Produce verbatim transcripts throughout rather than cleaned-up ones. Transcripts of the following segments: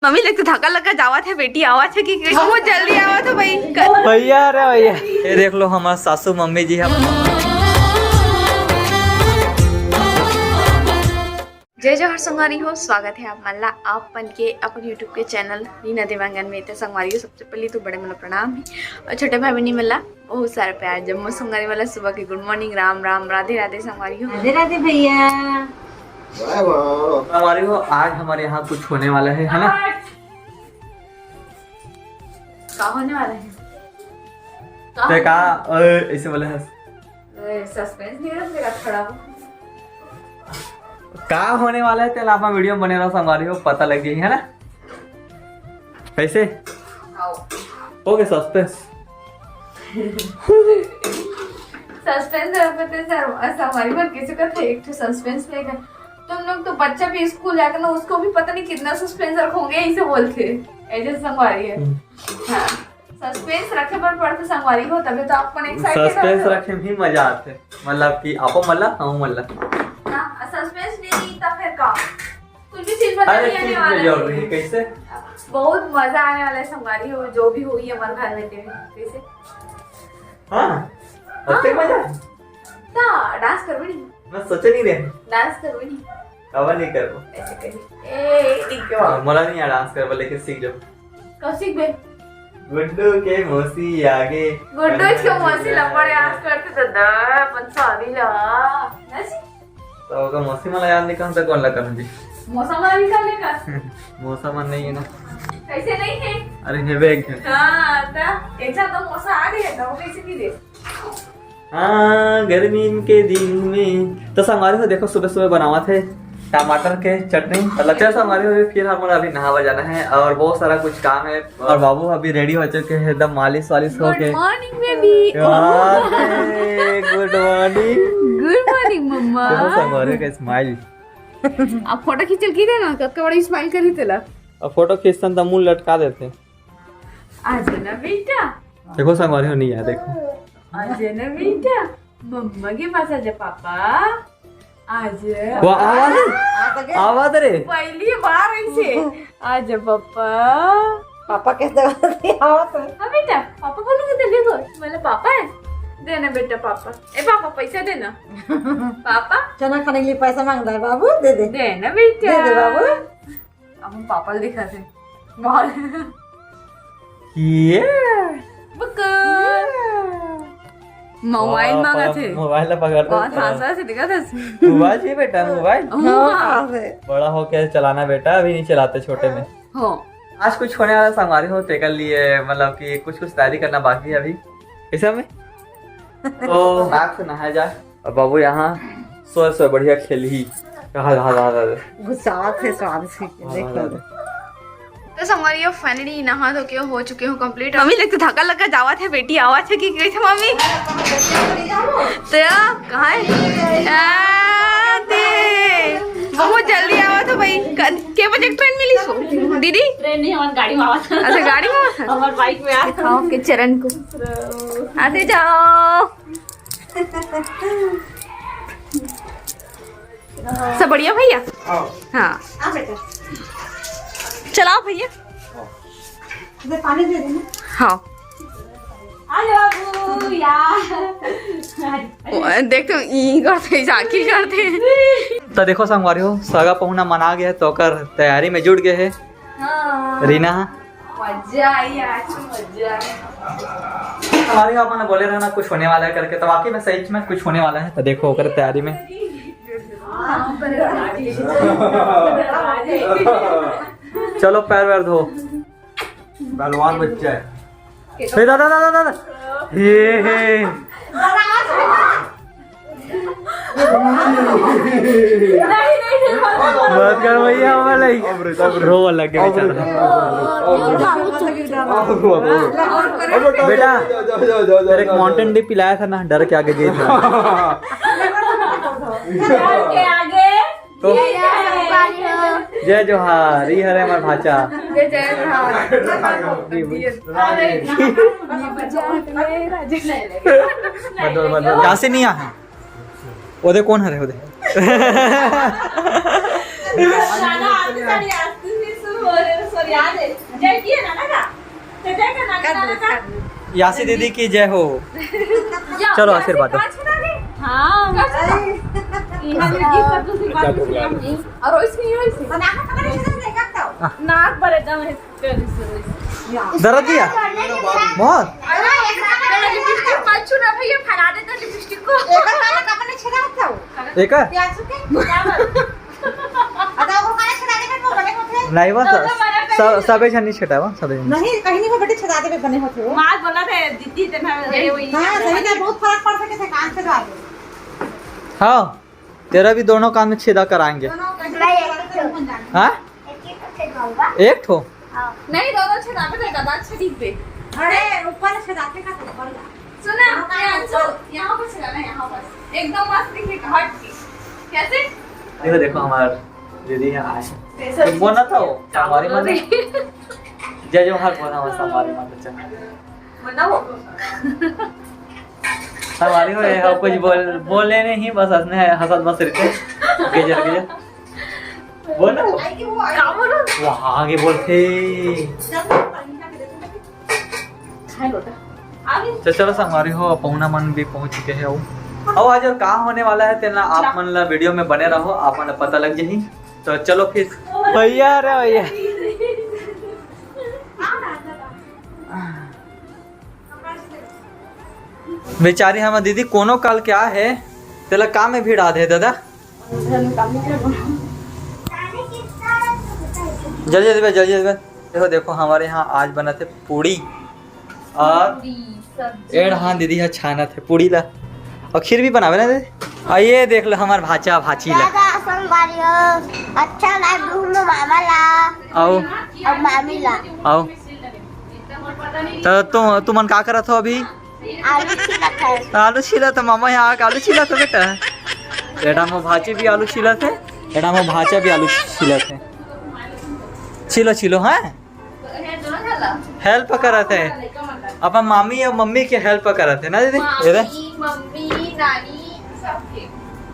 Mummy, लगथे धक्का लगा जावत हे, बेटी आवत हे कि, कि बहुत जल्दी आवत हे भाई। भैया, अरे भैया, ये देख लो, हमार सासू मम्मी जी हम। जय जोहार संगवारी हो, स्वागत हे आप मन ला आप मन के अपन YouTube के चैनल रीना देवांगन में। त संगवारी हो, सबसे पहले तो बड़े मन ला प्रणाम हे और छोटे भाई बहनी मन ला बहुत सारा प्यार। जम्मो संगवारी मन ला सुबह के गुड मॉर्निंग, राम राम, राधे राधे संगवारी हो। राधे राधे भैया। संगवारी हो, आज हमारे यहाँ कुछ होने वाला है, है ना? का होने वाला है? का ते होने का, वाला है? अ, ऐसे बोले हस। ए, सस्पेंस नहीं रख देगा थोड़ा। का होने वाला है, तेला अपन वीडियो में बने रहो, संगवारी हो, पता लग जाई, है ना? कैसे? आओ। हो गया सस्पेंस। सस्पेंस रखते सर, संगवारी हो, किसी का थे, एक ठो सस्पेंस लेकर। तुम लोग तो बच्चा भी स्कूल जाकर ना, उसको भी पता नहीं कितना सस्पेंस रखोगे, ऐसे बोलते। ऐसे संगवारी है। हम्म। हाँ। सस्पेंस रखे बर पड़थे संगवारी हो, तबे तो आप मन एक्साइटेड सस्पेंस होते हो। रखे में ही मजा आथे, मतलब कि आपो मन ला, हमू मन ला। हाँ, सस्पेंस नहीं तो फिर का? कुछ भी चीज पता अरे, नहीं आने चीज वाला में है। जरूरी है, कैसे? बहुत मजा आने वाला है संगवारी हो, जो भी होई हमारे घर में, कैसे? हाँ, अत्ते हाँ। मजा। ता डांस करबे नहीं? मैं सोचे नहीं रहे। डांस करबे नहीं? काबर नहीं करबो? ऐसे करी। ए, ठीक है। हाँ, मोला नहीं आ डांस करबो, लेकिन सीख जाओ। कब सीखबे? गुड्डू के मौसी आगे। गुड्डू के मौसी ला बड़े आज करके दादा, अपन सारी ला। ना सीख? तो ओकर मौसी मला याद निकाल त कौन ला करन जी? मौसा मला निकाल लेगा। मौसा मन नहीं है ना। कैसे नहीं है? अरे हेबे एक झन। हाँ, ता एक साथ तो मौसा आ गया था, वो कैसे नहीं दे? हाँ, गर्मी के दिन में तो संगवारी हो, देखो सुबह सुबह बनावत हे टमाटर के चटनी। मतलब चल संगवारी हो, फिर हमन अभी नहावा जाना है और बहुत सारा कुछ काम है। और बाबू अभी रेडी हो चुके हैं, एकदम मालिश वालिश गुड होके। Morning baby. बाप रे, गुड मॉर्निंग। गुड मॉर्निंग मम्मा। देखो संगवारी का स्माइल। अब फोटो खींचल की देना, कतका बड़ा स्माइल करी तेला। अब फोटो खींचतन त मुंह लटका देते। आ जाना बेटा। देखो संगवारी हो, नहीं आया, देखो। आ जाना बेटा, मम्मा के पास आ जा पापा। आ जा। वाह, आवाज, आ गए। आवाज रे। पहली बार ऐसे। आ जा पापा। पापा कैसे आवत है? हाँ बेटा, पापा बोलूंगी तो देखो, बोले पापा है, देना बेटा पापा। ए पापा, पैसा देना। पापा। चना खाने के लिए पैसा मांगता है बाबू, दे दे। देना बेटा। दे दे बाबू। अपन पापा ल दिखा थे। ये। बुकुल। मोबाइल हाँ, मांगा पकड़, थे। मोबाइल ला पकड़ दे। बहुत हाँ। हंसा से दिखा था। मोबाइल चाहिए बेटा, मोबाइल? हाँ। हाँ, हाँ। बड़ा होके चलाना बेटा, अभी नहीं चलाते छोटे में। हो। आज कुछ होने वाला संगवारी हो, तेकर लिए मतलब कि कुछ कुछ तैयारी करना बाकी है अभी। कैसे हमें? तो नाक से नहाया जाए। अब बाबू यहाँ सोए सोए बढ़िया खेलही। कहा, कहा, कहा, कहा। गुस्सात हे स्वाद से, हाँ, देख लो। हाँ। तो संगवारी हो, finally नहा धो के हो चुके हो complete। मम्मी लगथे धक्का लगा जावत हे, बेटी आवत हे कि कहिथे मम्मी? तो या, कहाँ है? आ, दे। बहुत जल्दी आवत हो भाई। क-, के बजे ट्रेन मिली सो? दीदी? ट्रेन नहीं, हमारे गाड़ी में आवत। अच्छा, गाड़ी में आवत? हमारे बाइक में आवत। दिखाओ के चरण को। आते जाओ। सब बढ़िया भैया? हाँ। हाँ। आ बेटा। चलाओ भैया। हाँ। इधर पानी दे देना। हाँ। आ जाओ बाबू, यार। ओ, देख तो ई करते, झांकी करते। तो देखो संगवारी हो, सगा पहुना मन आ गया है, तो ओकर तैयारी में जुट गए हैं। हाँ। रीना। मजा आई आज, मजा आई। हमारे आप ने बोले रहे ना कुछ होने वाला है करके, तो वाकई में सही में कुछ होने वाला है। तो देखो ओकर तैयारी में। चलो पैर वैर धो। पहलवान बच्चा है। ए दादा, दादा, दादा। ये है। नहीं, नहीं, नहीं, मत कर। मत कर भैया, वो वाला ही। अब रे, अब रे। रोवा लग गया अब रे, बेचारा। अब रे, अब रे। बेटा, जाओ, जाओ, जाओ, जाओ, तेरे जाओ, माउंटेन जाओ। ड्यू पिलाया था ना, डर के आगे गई था। डर के आगे। तो जय जोहार। जय जोहार, ई हरे हमार भाचा। जय, जय जोहार। बदल, बदल। यहाँ से नहीं आ। ओदे कौन हरे ओदे? गाना आते सारी आस्तीस में शुरू हो रहे, सॉरी, याद है, जय किए ना ना का? तो जय का ना, कर ना, दे, ना का? कर दे। यासी दीदी की जय हो। या, चलो, या आशीर्वाद दो। पाँच बना गए। हाँ। यहाँ लड़की सब दूसरी बात पूछ रही है। और इसकी ये वैसे। बना के पकड़े से देखा तो। नाक पर एकदम है, कर इसे वैसे। दर्द दिया? बहुत? अरे, एक बार लिपस्टिक मत छू ना भैया, फैला दे तो लिपस्टिक को। एक बार काला कपड़ा छेदा था वो। एक? प्यासू के? क्या बात? अच्छा, वो काला छेदा दे, वो बने होते हैं। नहीं, बस तो, तो बड़ा सब, सब ऐसा नहीं छेदा, वो सब ऐसा नहीं। नहीं, कहीं नहीं, वो बड़े छेदा दे बने होते हो। मार बोला थे, दीदी, तेरा ये वही। हाँ, सही में बहुत फर्क पड़ सके थे कान से तो आगे। हाँ, तेरा भी दोनों कान में छेदा कराएंगे। दोनों कान में छेदा कराएंगे। हाँ? एक एक छेदवाऊंगा। एक ठो? हाँ। नहीं, दोनों छेदा पे, दादा छेदी पे। अरे, ऊपर छेदा के का ऊपर ला। सुना, यहाँ, यहाँ पर छेदा ना, यहाँ पर। एकदम मस्त दिखेगा, हट के। कैसे? देखो, देखो, हमारा दीदी यहाँ आए। कैसे? तो बोला था वो, हमारी मदद। जय जोहार बोला, बस हमारी मदद चल। बताओ। हमारी हो, ये कुछ बोल, बोले नहीं, बस हंसने, हंसत बस रहते। गजर, गजर। बोल ना। का बोलो? वहाँ आगे बोलते। तो चलो संगवारी हो, पहुना मन भी पहुँच चुके हैं। अब, अब आज और का होने वाला है, तेना आप मन ला वीडियो में बने रहो, आप मन ला पता लग जाही। तो चलो फिर। भैया, अरे भैया। बेचारी हमर दीदी कोनो काल क्या है, तेला का में भिड़ा दे दादा। जल्दी, जल्दी, जल्दी, जल्दी। देखो, देखो, हमारे यहाँ आज बना थे पूड़ी और पूड़ी, सब्जी। एड़ हाँ, दीदी हा छाना थे पूड़ी ला और खीर भी बनावे ना दीदी। और ये देख लो हमार भाचा भाची ला। दादा, संगवारी हो, अच्छा लाग घूमो मामा ला। आओ। अब मामी ला। आओ। तो तुम, तुमन का करत हो अभी? आलू छीलत है। आलू छीलत है, मामा यहाँ आके आलू छीलत है बेटा। बेटा मोर भाची भी आलू छीलत है, बेटा मोर भाचा भी आलू छीलत है। छीलो, छीलो, हाँ? हेल्प करत है, अपन मामी और मम्मी के हेल्प करत है ना दीदी? ये दे। मामी, मम्मी, नानी, सबके।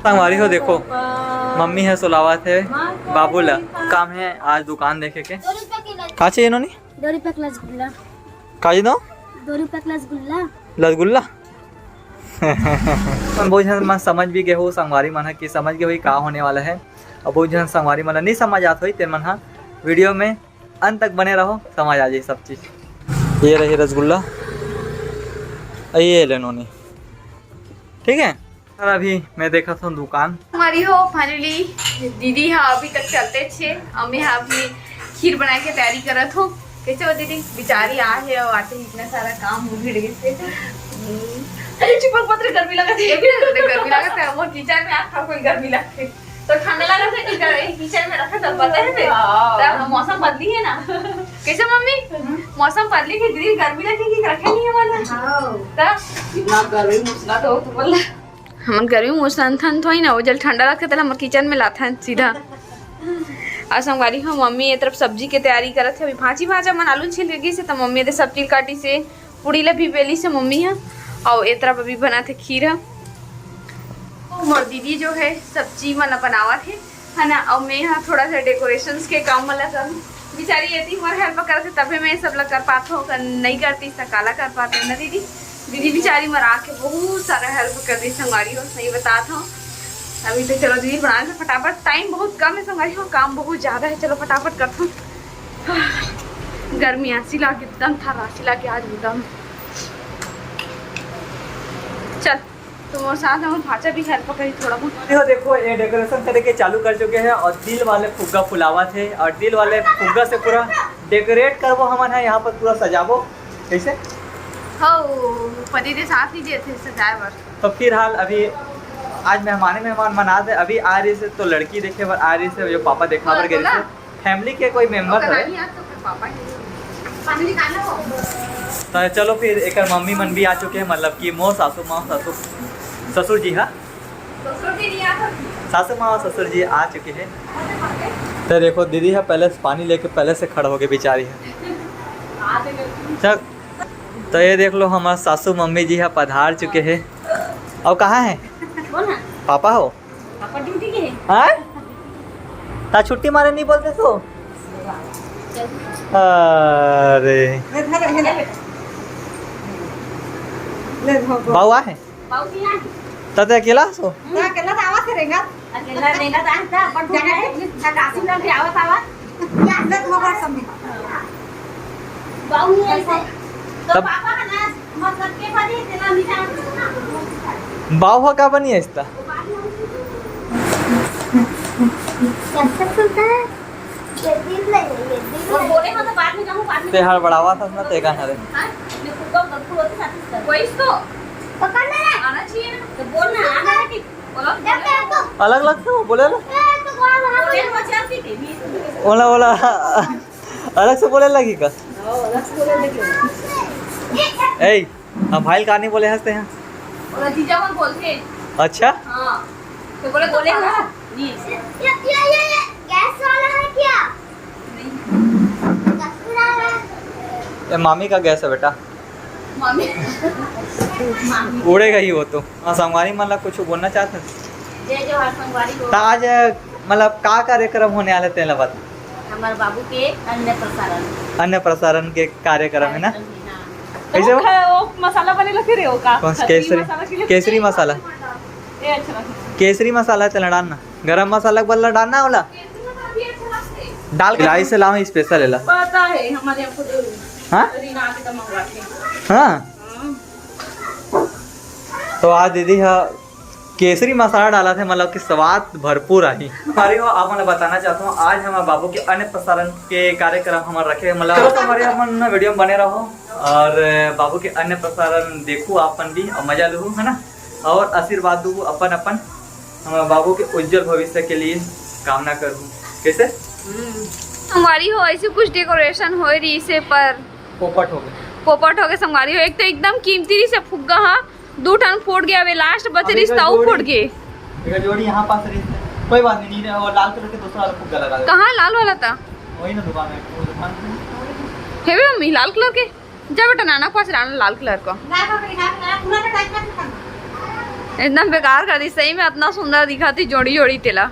संगवारी हो, देखो, मम्मी है सुलावत है बाबू ला। काम है आज दुकान देखे के। का चाहिए नोनी? दो रुपया के रसगुल्ला। का जी दो? दो रुपया के रसगुल्ला। रसगुल्ला? अपन बहुत झन मन समझ भी गए हो, संगवारी मन ह कि समझ गए होही का होने वाला है। अब बहुत झन संगवारी मन ल नहीं समझ आत होही, तेन मन ह वीडियो में अंत तक बने रहो, समझ आ जाही सब चीज। ये रही रसगुल्ला, ये ले नोनी, ठीक है। और अभी मैं देखत हूँ दुकान। हमारी हो finally दीदी हा अभी तक चलते छे, अम्मी हा अभी खीर बनाए के तैयारी करत हो। कैसे हो दीदी? बेचारी आ है और आते ही इतना सारा काम हो भिड़ गए थे। अरे चुप, पत्र गर्मी लगत है। ये भी लगत है, गर्मी लगत है। वो किचन में आ, कोई गर्मी लगत है। तो ठंडा लगत है कि गर-, किचन में रखा तो पता है फिर। हाँ। तब मौसम बदली है ना। कैसे मम्मी? हम्म। मौसम बदली के दीदी गर्मी लगे कि रखे नहीं है वाला। हाँ। तब इतना गर्मी मुसला तो तू बोल। हमन गर्मी मुसला थन थोड़ी ना, वो जल ठंडा लगथे, तेला हमर किचन में लाथन सीधा। आज संगवारी हो, मम्मी ये तरफ सब्जी के तैयारी करत हे। अभी भांची भांचा मन आलू छील के गिस हे, त मम्मी ये सब्जी काटी से, पूड़ी ला भी बेली से मम्मी ह, अउ ये तरफ अभी बनाथे खीर ह। मोर दीदी जो है सब्जी मन बनावत हे, है ना, अउ मैं ह थोड़ा सा डेकोरेशंस के काम मन ला करूँ। बेचारी एती मोर हेल्प करथे, तभे मैं सब ला कर पाथों, अगर नई करतीस त काला कर पातेंव ना दीदी। दीदी बेचारी मोर आके बहुत सारा हेल्प कर दी संगवारी हो, सही बतात हूँ। अभी तो चलो दीदी बना ले फटाफट, टाइम बहुत कम है संगवारी हो, काम बहुत ज़्यादा है। चलो फटाफट करथों। गर्मी आसी लागे एकदम, थार आसी लागे आज एकदम। चल, तो मोर साथ हमर भांचा भी हेल्प करी थोड़ा बहुत। देखो, देखो, ये डेकोरेशन करे के चालू कर चुके हैं और दिल वाले फुग्गा फुलावत हे और दिल वाले फुग्गा से पूरा डेकोरेट करबो हमन ह, यहाँ पर पूरा सजाबो। कैसे? हो, पति दे साथ नहीं देते सजाए बर। तो फिलहाल अभी आज मेहमाने मेहमान मना दे, अभी आ रही से तो लड़की देखे बर आ रही से, जो पापा देखा बर गए थे। फैमिली के कोई मेंबर ओकर हवे? नानी आ तो ओकर पापा ही। पानी निकालना हो। तो चलो फिर एकर मम्मी मन भी आ चुके हैं, मतलब कि मोर सासू माँ, सासू, ससुर जी हा। ससुर जी नहीं आ सकते। सासू माँ और ससुर जी आ चुके हैं। तो देखो दीदी हा पहले से पानी लेके पहले से खड़ा हो गए बेचारी हा। आ तो गए। चल, तो ये देख लो हमार सासू मम्मी जी हा पधार चुके हैं। और कहाँ है? कौन है? पापा हो? पापा ड्यूटी के हैं। हाँ? ता छुट्टी मारे नहीं बोलते तो? अरे। ले धर, हे ले बेटा। ले धर, धर। बाऊ आहे? बाऊ जी आहे। त ते अकेला हस? ना, अकेला त आवा से रेंगा। अकेला रेंगा त आता, अपन जाने ठोका है। के। काशी में भी आवत आवा। ले धर, धर, समझी। बाऊ नहीं है इसे। तो तब पापा है ना, मतलब के बनी, इतना मीठा। बाऊ ह का बनी है इस ता? कैसे सुनता है? ये दिल नहीं है, ये दिल वो नहीं। बोले हो तो बाद में जाऊँ, बाद में ते हड़बड़ावा था ना, ते का हरे। हाँ? ये फुग्गा गलत होती साथी से। वही तो। पकड़ ले रे। आना चाहिए ना। तो बोल ना, आना है कि बोलो। जब तेरे को अलग अलग से वो बोले ना। ए, तो बोल, वहाँ बोले बोल। वो चलती थी, बीच में। ओला, ओला। अलग से बोले लगी का? हाँ, अलग से बोले लगी। ए, हम भाई ला का नहीं बोले हंसते हैं। ओला जीजा मन बोलथे। अच्छा। हाँ। तो बोले, बोले हो? नहीं। ये, ये, ये, ये गैस वाला है क्या? नहीं। ये मामी का गैस है बेटा। मामी। मामी। उड़ेगा ही वो तो। हाँ, संगवारी मन ला कुछ बोलना चाहत हस? जय जोहार संगवारी हो। त आज, मतलब, का कार्यक्रम होने वाला, तेला बता। हमारे बाबू के अन्न प्रसारण। अन्न प्रसारण के कार्यक्रम है ना? कार्यक्रम है, हाँ। कैसे तो हो? वो ख-, वो मसाला बने लगे रे, वो का? कौन सा? खजूरी केसरी? मसाला के लिए। केसरी मसाला। ये अच्छा लगता है। केसरी मसाला चला डालना, गरम मसाला के बदला डालना वाला। केसरी मसाला भी अच्छा लगता है। डाल के लाई से लाओ special एला। पता है, हमारे यहाँ खुद हाँ? रीना आके तो मंगवाती है। हाँ? हाँ। तो आज दीदी हा केसरी मसाला डालथे, मतलब कि स्वाद भरपूर आही। संगवारी हो, आप मन ला बताना चाहत हूँ, आज हमर बाबू के अन्न प्रसारण के कार्यक्रम हमर रखे, मतलब, चलो संगवारी, आप मन video में बने रहो और बाबू के अन्न प्रसारण देखू आप मन भी और मजा लूहू, है ना, और आशीर्वाद दू अपन अपन हमर बाबू के उज्जवल भविष्य के लिए कामना करू। कैसे? संगवारी हो, ऐसे कुछ decoration होए रहिसे पर पोपट हो गए। पोपट हो गए संगवारी हो, एक तो एकदम कीमती रहिसे फुग्गा हा, दू ठन फूट गया, अबे last बचे अब रहिस एकर ताऊ जोड़ी, फूट गए। एकर जोड़ी यहाँ पास रहिस। कोई बात नहीं, नहीं, वो लाल colour के दूसरा वाला फुग्गा लगा दे। कहाँ लाल वाला था? वही ना दुकान है, वो दुकान पे। हे बे मम्मी, लाल colour के? जा बेटा, नाना पास लाल, लाल colour का। एकदम बेकार कर दी सही में, इतना सुंदर दिखाती जोड़ी जोड़ी तेला।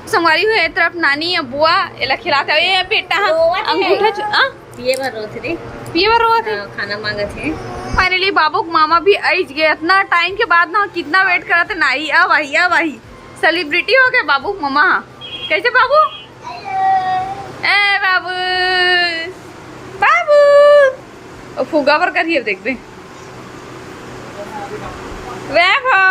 संगवारी हो, ए तरफ नानी या बुआ एला खिलात हे। ए बेटा, हाँ, रोवत हे। अंगूठा छु-, हाँ? पिए बर रोत रे। पिए बर रोत हे? हाँ, खाना मांगत हे। Finally बाबू के मामा भी आइज गए। इतना time के बाद ना, कितना wait करत हे, नाई, अब आही, अब आही। Celebrity हो गए बाबू के मामा। कैसे बाबू? ए बाबू, बाबू। ओ फुग्गा बर करिए, देखबे। वैभव।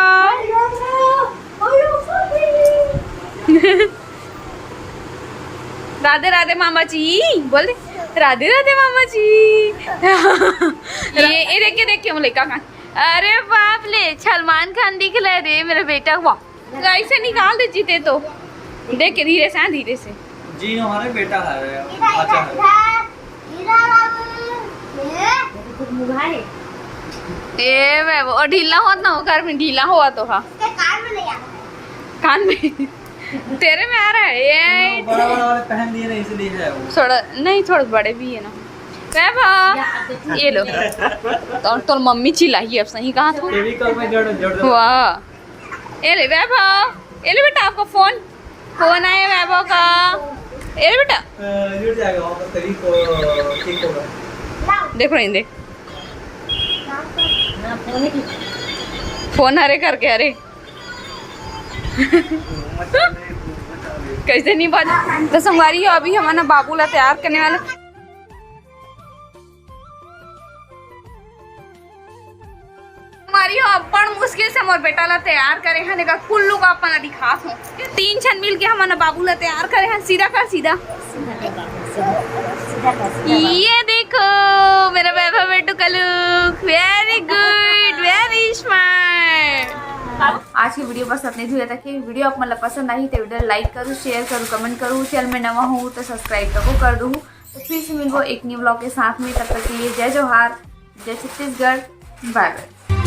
राधे राधे मामा जी, बोल दे, राधे राधे मामा जी। ये, ये देख के, देख के, वो लइका खान। अरे बाप ले, सलमान खान दिख ले रे मेरा बेटा, वाह। तो ऐसे निकाल दे जीते तो। देख के धीरे से, हाँ, धीरे से। जी हमारे बेटा है, इधर, अच्छा इधर, है। इधर, इधर बाबू। ये। ए बाबू, और ढीला होत ना, ओकर में ढीला होत तो हा। इसके कान में नहीं आ रहा है। कान में? तेरे में आ रहा है, ये। वो बड़ा, बड़ा वाले पहन लिए ना, इसलिए है वो। थोड़ा, नहीं, थोड़ा बड़े भी है ना। वैभव, ये लो। तोर, तोर मम्मी चिल्लाही अब, सही कहा था। Fevicol में जोड़, जोड़ दो। वाह। ए ले वैभव, ए ले बेटा आपका phone, phone आया वैभव का। ए ले बेटा। अ, जुड़ जाएगा वापस, तभी तो ठीक होगा। देखो नहीं, देख। Phone हरे करके, अरे। कैसे नहीं बात। तो संगवारी हो, अभी हमन बाबू ला तैयार करने वाले। संगवारी हो, बड़ मुश्किल से मोर बेटा ला तैयार करे हन, एकर full look अपन ला दिखात हों। तीन झन मिल के हमन बाबू ला तैयार करे हन। सीधा कर, सीधा। ये देखो मेरा वैभव बेटू का look, very good, very smart। आज के video बस अतने दूर तक हे। Video आप मन ला पसंद आही तो video like करू, share करू, comment करू, channel में नवा हो तो subscribe तको कर दू। तो फिर से मिलबो एक new vlog के साथ में, तब तक के लिए जय जोहार, जय छत्तीसगढ़, bye bye।